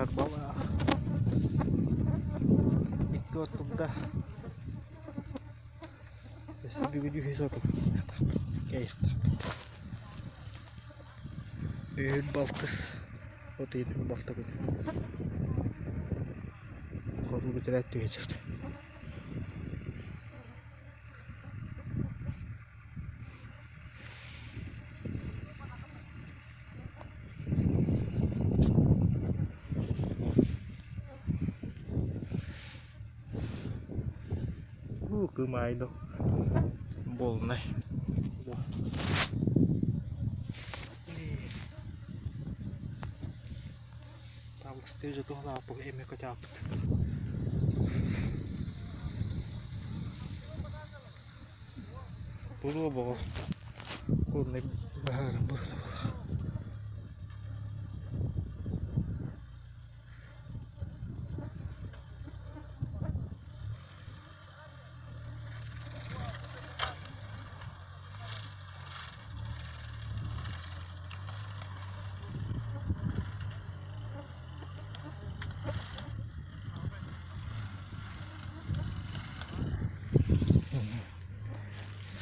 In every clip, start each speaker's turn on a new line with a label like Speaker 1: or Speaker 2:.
Speaker 1: Харбалаах. Икки от турда. Өссө бүгүн үһүс оту кэйиэхтээхпит. Үһүн балтыс от ыйын балта күнэ. Хоруу бүтэрээт түһэ сырда. Уу, кымаайдо буолунай. Таалыстыы же туһалааппыт эмиэ көтөөхпүт. Буруо боҕо куурнай баһаарым бурута буолар.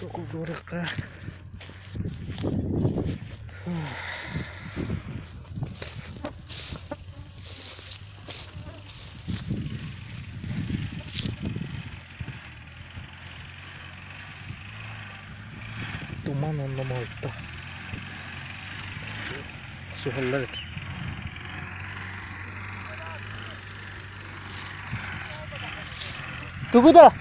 Speaker 1: Сокулдуурукка Туман онно моһуйда. Суһаллар этэ. Тугу да?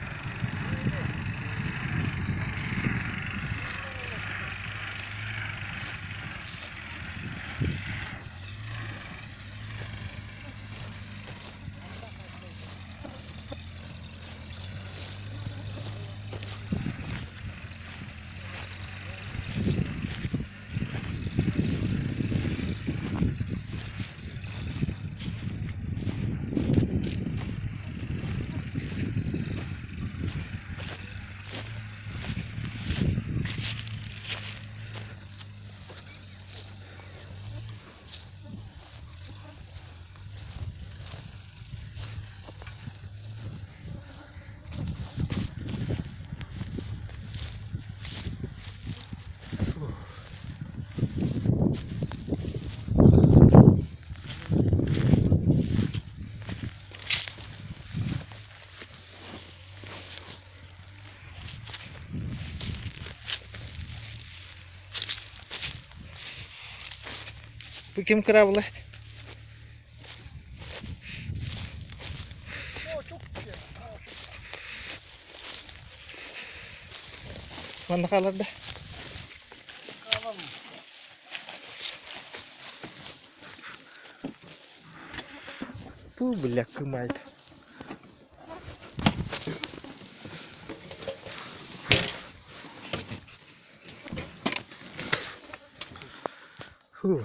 Speaker 1: Бу ким кыраабылай? Манна хаалар да? Бу бля кымайт. Фу.